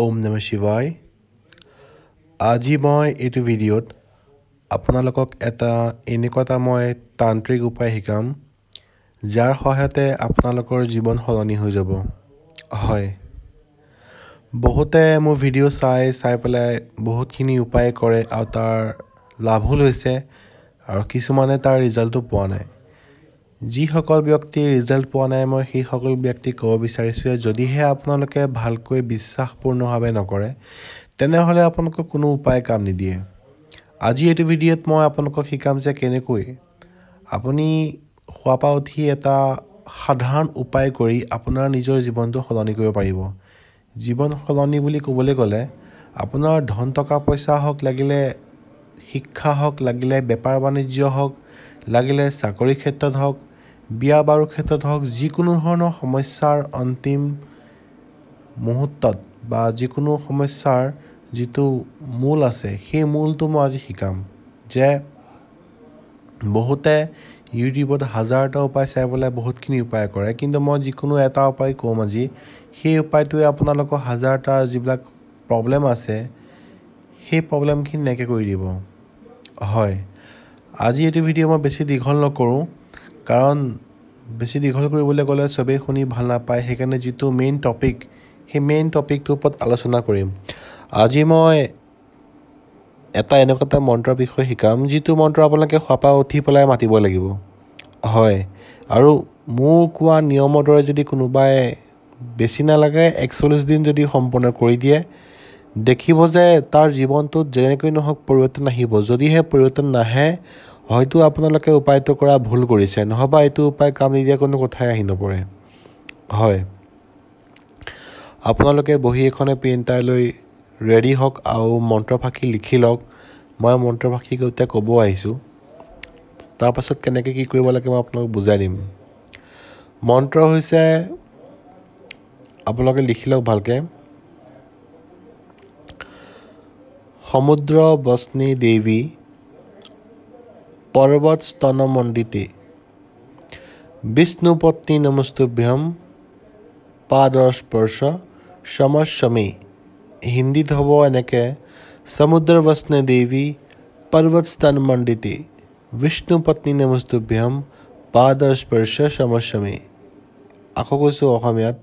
ওম নমঃ শিৱায়। আজি মই এইটো ভিডিঅ'ত আপোনালোকক এটা এনেকুৱা এটা মই তান্ত্ৰিক উপায় শিকাম যাৰ সহায়তে আপোনালোকৰ জীৱন সলনি হৈ যাব। হয়, বহুতে মোৰ ভিডিঅ' চাই চাই পেলাই বহুতখিনি উপায় কৰে আৰু তাৰ লাভো লৈছে আৰু কিছুমানে তাৰ ৰিজাল্টো পোৱা নাই। যিসকল ব্যক্তিৰ ৰিজাল্ট পোৱা নাই, মই সেইসকল ব্যক্তিক ক'ব বিচাৰিছোঁ, যদিহে আপোনালোকে ভালকৈ বিশ্বাসপূৰ্ণভাৱে নকৰে তেনেহ'লে আপোনালোকক কোনো উপায় কাম নিদিয়ে। আজি এইটো ভিডিঅ'ত মই আপোনালোকক শিকাম যে কেনেকৈ আপুনি শোৱাৰ পৰা উঠি এটা সাধাৰণ উপায় কৰি আপোনাৰ নিজৰ জীৱনটো সলনি কৰিব পাৰিব। জীৱন সলনি বুলি ক'বলৈ গ'লে আপোনাৰ ধন টকা পইচা হওক, লাগিলে শিক্ষা হওক, লাগিলে বেপাৰ বাণিজ্য হওক, লাগিলে চাকৰিৰ ক্ষেত্ৰত হওক, বিয়া বাৰুৰ ক্ষেত্ৰত হওক, যিকোনো ধৰণৰ সমস্যাৰ অন্তিম মুহূৰ্তত বা যিকোনো সমস্যাৰ যিটো মূল আছে সেই মূলটো মই আজি শিকাম। যে বহুতে ইউটিউবত হাজাৰটা উপায় চাই পেলাই বহুতখিনি উপায় কৰে, কিন্তু মই যিকোনো এটা উপায় ক'ম আজি, সেই উপায়টোৱে আপোনালোকৰ হাজাৰটা যিবিলাক প্ৰব্লেম আছে সেই প্ৰব্লেমখিনি নাইকিয়া কৰি দিব। হয়, আজি এইটো ভিডিঅ' মই বেছি দীঘল নকৰোঁ, কাৰণ বেছি দীঘল কৰিবলৈ গ'লে চবেই শুনি ভাল নাপায়। সেইকাৰণে যিটো মেইন টপিক, সেই মেইন টপিকটোৰ ওপৰত আলোচনা কৰিম। আজি মই এটা এনেকুৱা এটা মন্ত্ৰৰ বিষয়ে শিকাম যিটো মন্ত্ৰ আপোনালোকে শোৱাৰ পৰা উঠি পেলাই মাতিব লাগিব। হয়, আৰু মোৰ কোৱা নিয়মৰ দৰে যদি কোনোবাই বেছি নালাগে 41 দিন যদি সম্পূৰ্ণ কৰি দিয়ে, দেখিব যে তাৰ জীৱনটোত যেনেকৈ নহওক পৰিৱৰ্তন আহিব। যদিহে পৰিৱৰ্তন নাহে, হয়তো আপোনালোকে উপায়টো কৰা ভুল কৰিছে, নহ'বা এইটো উপায় কাম নিদিয়া কোনো কথাই আহি নপৰে। হয়, আপোনালোকে বহী এখনে পেন এটা লৈ ৰেডি হওক আৰু মন্ত্ৰফাঁকি লিখি লওক। মই মন্ত্ৰফাঁকি এতিয়া ক'ব আহিছোঁ, তাৰপাছত কেনেকৈ কি কৰিব লাগে মই আপোনালোকক বুজাই দিম। মন্ত্ৰ হৈছে, আপোনালোকে লিখি লওক ভালকৈ। সমুদ্ৰ বস্নী দেৱী পৰ্বত স্তনমণ্ডিতে বিষ্ণুপত্নী নমস্তুভ্যম পাদস্পৰ্শ সমস্যমে। হিন্দীত হ'ব এনেকৈ, সমুদ্ৰ বস্নে দেৱী পৰ্বত স্তনমণ্ডিতে বিষ্ণুপত্নী নমস্তুভ্যম পাদস্পৰ্শ সমস্যমে। আকৌ কৈছোঁ অসমীয়াত,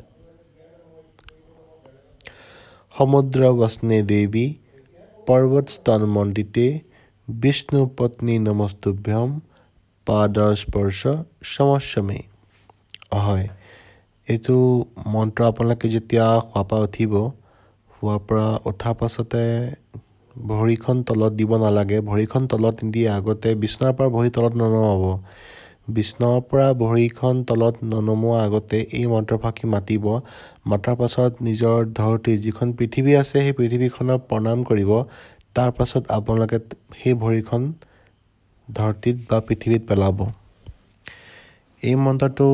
সমুদ্ৰ বস্নে দেৱী পৰ্বত স্তনমণ্ডিতে বিষ্ণুপত্নী নমস্তুভ্যম পাদস্পৰ্শ সমস্যমে। হয়, এইটো মন্ত্ৰ আপোনালোকে যেতিয়া শোৱাৰ পৰা উঠিব, শোৱাৰ পৰা উঠাৰ পাছতে ভৰিখন তলত দিব নালাগে। ভৰিখন তলত নিদি আগতে বিচনাৰ পৰা ভৰি তলত ননমাব। বিচনাৰ পৰা ভৰিখন তলত ননমোৱা আগতে এই মন্ত্ৰফাঁকি মাতিব। মাতাৰ পাছত নিজৰ ধৰতী যিখন পৃথিৱী আছে সেই পৃথিৱীখনক প্ৰণাম কৰিব। তাৰপাছত আপোনালোকে সেই ভৰিখন ধৰতীত বা পৃথিৱীত পেলাব। এই মন্ত্ৰটো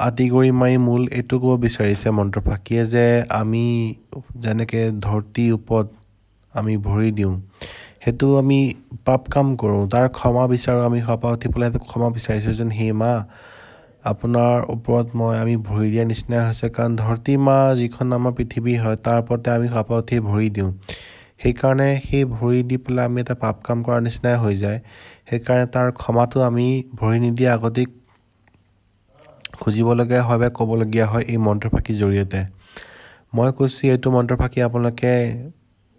আঁতিগুৰি মাৰি মূল এইটো ক'ব বিচাৰিছে মন্ত্ৰফাঁকিয়ে যে আমি যেনেকৈ ধৰতীৰ ওপৰত আমি ভৰি দিওঁ, সেইটো আমি পাপ কাম কৰোঁ, তাৰ ক্ষমা বিচাৰোঁ। আমি শোৱাৰ পৰা উঠি পেলাই সেইটো ক্ষমা বিচাৰিছোঁ যেন সেই মা আপোনাৰ ওপৰত মই আমি ভৰি দিয়া নিচিনাই হৈছে, কাৰণ ধৰতী মা যিখন আমাৰ পৃথিৱী হয় তাৰ ওপৰতে আমি শোৱাৰ পৰা উঠি ভৰি দিওঁ। সেইকাৰণে সেই ভৰি দি পেলাই আমি এটা পাপ কাম কৰাৰ নিচিনাই হৈ যায়। সেইকাৰণে তাৰ ক্ষমাটো আমি ভৰি নিদিয়া আগতেই খুজিবলগীয়া হয় বা ক'বলগীয়া হয় এই মন্ত্ৰফাঁকিৰ জৰিয়তে। মই কৈছোঁ এইটো মন্ত্ৰফাঁকি আপোনালোকে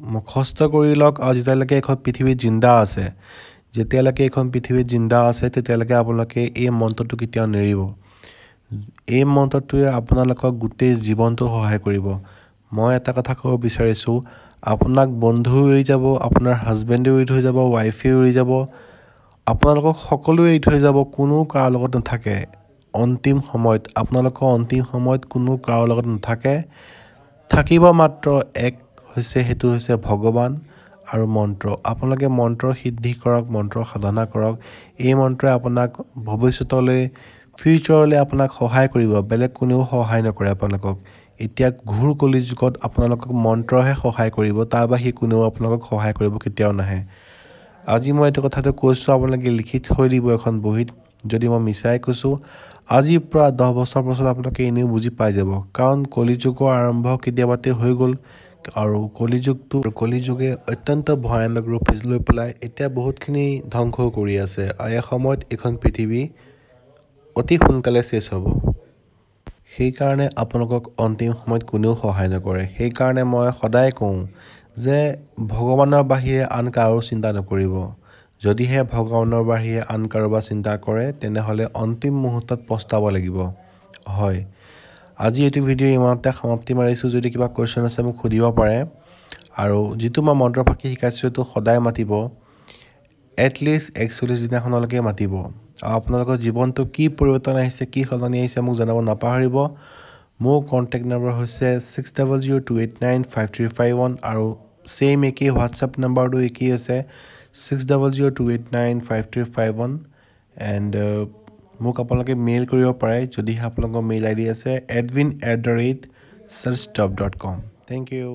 মুখস্থ কৰি লওক, আৰু যেতিয়ালৈকে এইখন পৃথিৱীত জিন্দা আছে, যেতিয়ালৈকে এইখন পৃথিৱীত জিন্দা আছে তেতিয়ালৈকে আপোনালোকে এই মন্ত্ৰটো কেতিয়াও নেৰিব। এই মন্ত্ৰটোৱে আপোনালোকক গোটেই জীৱনটো সহায় কৰিব। মই এটা কথা ক'ব বিচাৰিছোঁ, আপোনাক বন্ধুও এৰি যাব, আপোনাৰ হাজবেণ্ডেও এৰি থৈ যাব, ৱাইফেও এৰি যাব, আপোনালোকক সকলোৱে এৰি থৈ যাব, কোনো কাৰো লগত নাথাকে। অন্তিম সময়ত আপোনালোকৰ অন্তিম সময়ত কোনো কাৰো লগত নাথাকে। থাকিব মাত্ৰ এক হৈছে, সেইটো হৈছে ভগৱান আৰু মন্ত্ৰ। আপোনালোকে মন্ত্ৰ সিদ্ধি কৰক, মন্ত্ৰ সাধনা কৰক। এই মন্ত্ৰই আপোনাক ভৱিষ্যতলৈ, ফিউচাৰলৈ আপোনাক সহায় কৰিব, বেলেগ কোনেও সহায় নকৰে আপোনালোকক। এতিয়া ঘোৰ কলি যুগত আপোনালোকক মন্ত্ৰহে সহায় কৰিব, তাৰ বাহিৰে কোনেও আপোনালোকক সহায় কৰিব কেতিয়াও নাহে। আজি মই এইটো কথাটো কৈছোঁ, আপোনালোকে লিখি থৈ দিব এখন বহীত। যদি মই মিছাই কৈছোঁ, আজিৰ পৰা 10 বছৰ পাছত আপোনালোকে এনেও বুজি পাই যাব, কাৰণ কলিযুগৰ আৰম্ভ কেতিয়াবাতে হৈ গ'ল। আৰু কলিযুগে অত্যন্ত ভয়ানক ৰূপ লৈ পেলাই এতিয়া বহুতখিনি ধ্বংস কৰি আছে। আৰু এসময়ত এইখন পৃথিৱী অতি সোনকালে শেষ হ'ব। সেইকাৰণে আপোনালোকক অন্তিম সময়ত কোনেও সহায় নকৰে। সেইকাৰণে মই সদায় কওঁ যে ভগৱানৰ বাহিৰে আন কাৰো চিন্তা নকৰিব। যদিহে ভগৱানৰ বাহিৰে আন কাৰোবাৰ চিন্তা কৰে, তেনেহ'লে অন্তিম মুহূৰ্তত পস্তাব লাগিব। হয়, আজি এইটো ভিডিঅ' ইমানতে সমাপ্তি মাৰিছোঁ। যদি কিবা কুৱেশ্যন আছে মোক সুধিব পাৰে। আৰু যিটো মই মন্ত্ৰফাঁকি শিকাইছোঁ সেইটো সদায় মাতিব, এটলিষ্ট 41 দিনাখনলৈকে মাতিব। আৰু আপোনালোকৰ জীৱনটো কি পৰিৱৰ্তন আহিছে, কি সলনি আহিছে মোক জনাব নাপাহৰিব। মোৰ কণ্টেক্ট নম্বৰ হৈছে 6002895351 আৰু ছেইম একেই হোৱাটছএপ নম্বৰটো একেই আছে 6002895351। এণ্ড মোক আপোনালোকে মেইল কৰিব পাৰে যদিহে আপোনালোকৰ মেইল আই ডি আছে edwin@searchtop.com। Thank you.